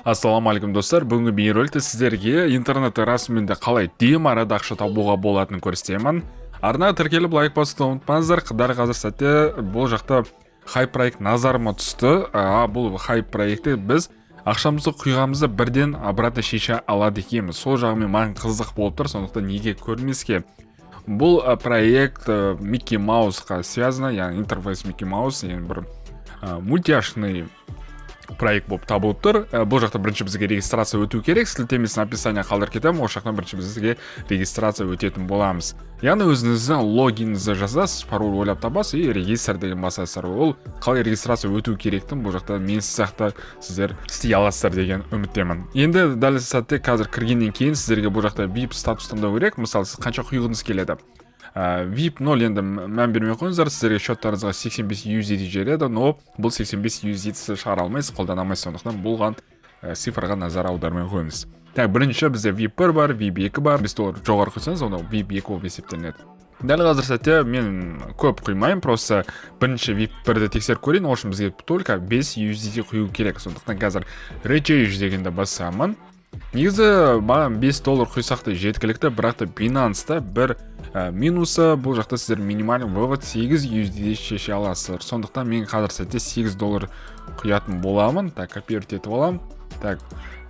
Ассалаумағалейкум, достар! Бүгінгі бейнероликте сіздерге интернетте расымен де қалай дем арада ақша табуға болатынын көрсетемін. Арнаға тіркеліп, лайк басуды ұмытпаңыздар. Дәл қазір сәтте бұл жақта хайп проект назарыма түсті. Бұл хайп проектте біз ақшамызды құйғанымызды бірден обратно шеше алады екенбіз. Сол жағымен маған қызық болып тұр, сондықтан неге көрмеске? Бұл проект Микки Маусқа связано, яғни интерфейс Микки Маус, яғни бір мультяшный проект болып табылып тұр. Бұл жақта бірінші бізге регистрация өту керек. Сілтемесін описание қалдырып кетемін. Ол жақтан бірінші бізге регистрация өтетін боламыз, яғни өзіңіздің логиніңізді жазасыз, пароль ойлап табасыз и «регистр» деген басасыздар. Ол қалай регистрация өту керектігін бұл жақта мен сияқты сіздер істей аласыздар деген үміттемін. Енді дәл сәтте қазір кіргеннен кейін сіздерге бұл жақта VIP статус таңдау керек. Мысалы, сіз қанша құйғыңыз келеді? VIP 0, енді мән бермей қойыңыздар, сіздерге счеттарыңызға 85 USDT жібереді, но бұл 85 USDT сіз шығара алмайсыз, қолдана алмайсыз, сондықтан бұлған цифрға назар аудармай қойыңыз. Так, бірінші бізде VIP 1 бар, VIP 2 бар. 5 доллар жоғары құйсаңыз, онда VIP 2 болып есептелінеді. Дәл қазір сәтте мен көп құймаймын, просто бірінші VIP 1-ді тексеріп көрейін. Ол үшін бізге только 5 USDT құю керек, сондықтан қазір «Recharge» дегенді басамын. Негізі маған 5 доллар құйсақ та жеткілікті, бірақ та Binance'та бір минусы: бұл жақта сіздер минимальный вывод 8 USDT шеше аласыздар. Сондықтан мен қазір сәтте 8 доллар құятын боламын. Так, копировать етіп аламын. Так,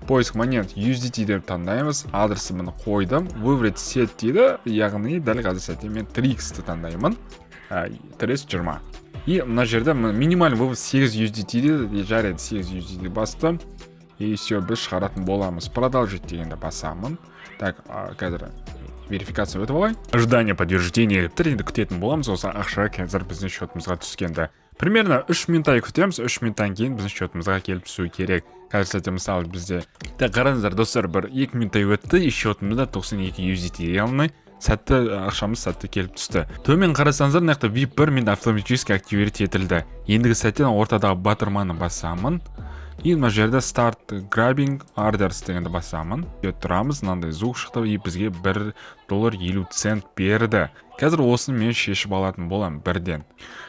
поиск монет, USDT деп таңдаймыз, адресі міне қойдым. «Выбрать сеть» дейді, яғни дәл қазір сәтте мен 3x-ті таңдаймын, TRC 20. И мына жерде минимальный вывод 8 USDT дейді. Жарайды, 8 USDT бастым, и все, біз шығаратын боламыз. «Продолжить» дегенді басамын. Так, қазір верификация өтіп алайын. «Ожидание подтверждения» деп тұр. Енді күтетін боламыз осы ақша қазір біздің счетымызға түскенді. Примерно 3 минуттай күтеміз, 3 минуттан кейін біздің счетымызға келіп түсуі керек. Қазір сәтте, мысалы, бізде, так, қараңыздар, достар, 1-2 минуттай өтті и счетымызда 92 USDT, яғни сәтті ақшамыз сәтті келіп түсті. Төмен қарасаңыздар, мына жақта VIP 1 менде автоматически активировать етілді. Ендігі сәттен ортадағы батырманы басамын и мына жерде «Start grabbing orders» дегенді басамын. Күте тұрамыз. Мынандай звук шықты и бізге 1 доллар 50 цент берді. Қазір осыны мен шешіп алатын боламын бірден.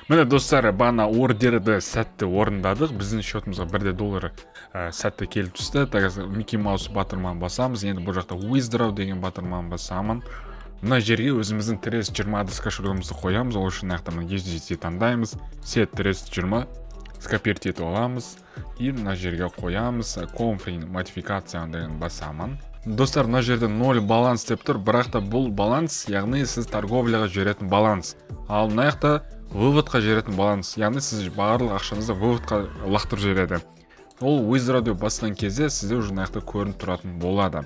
Міне, достар, бағана ордерді сәтті орындадық, біздің счетымызға 1 де доллар сәтті келіп түсті. Так, Микки Маус батырманы басамыз. Енді бұл жақта «Withdraw» деген батырманы басамын. Мына жерге өзіміздің TRC 20 адрес кошелегімізді қоямыз. Ол үшін мына жақта мына USDT таңдаймыз, сеть TRC 20, скопировать етіп аламыз и мына жерге қоямыз. «Confirm модификация» деген басамын. Достар, мына жерде ноль баланс деп тұр, бірақ та бұл баланс, яғни сіз торговляға жіберетін баланс, ал мына жақта выводқа жіберетін баланс, яғни сіз барлық ақшаңызды выводқа лақтырып жібереді. Ол «Withdraw» деп басқан кезде сізде уже мына жақта көрініп тұратын болады.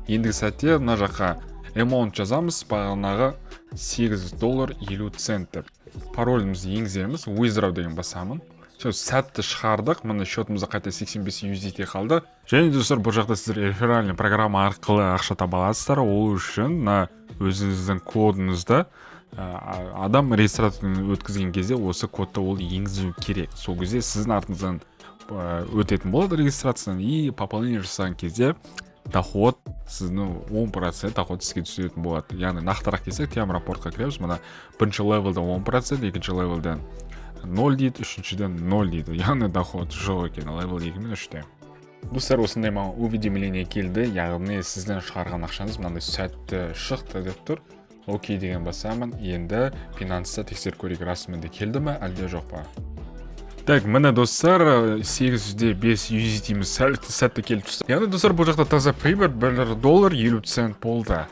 Ендігі сәтте мына жаққа amount жазамыз, бағанағы 8 доллар 50 цент деп паролімізді енгіземіз. «Withdraw» деген басамын. Все, сәтті шығардық. Міне, счетымызда қайта 85 USDT қалды. Және, достар, бұл жақта сіздер реферальный программа арқылы ақша таба аласыздар. Ол үшін мына өзіңіздің кодыңызды, адам регистрациядан өткізген кезде осы кодты ол енгізу керек. Сол кезде сіздің артыңыздан өтетін болады регистрациядан и пополнение жасаған кезде доход, сіздің 10% доход сізге түсетін болады. Яғни нақтырақ келсек, Team рапортқа кіреміз. Мына бірінші левелде 10%, екінші левелден 0 дейді, үшіншіден 0 дейді, яғни доход жоқ екен левел 2 мен 3-те. Достар, осындай маған уведомление келді, яғни сіздің шығарған ақшаңыз мынандай сәтті шықты деп тұр. «Окей» деген басамын. Енді Binance'та тексеріп көрейік, расымен де келді ме, әлде жоқ па? Так, міне, достар, 8,5 USDT-міз сәл сәтті келіп түсті. Яғни, достар, бұл жақта таза прибыль 1 доллар 50 цент болды.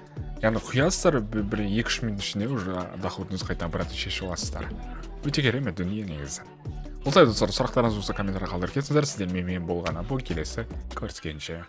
Яғни құясыздар, бір 2-3 минут ішінде уже доходыңызды қайта обратно шешіп аласыздар. Өте керемет дүние негізі. Осылай, достар, сұрақтарыңыз болса, комментарий қалдырып кетсеңіздер. Сіздермен мен болған Абу. Келесі көріскенше.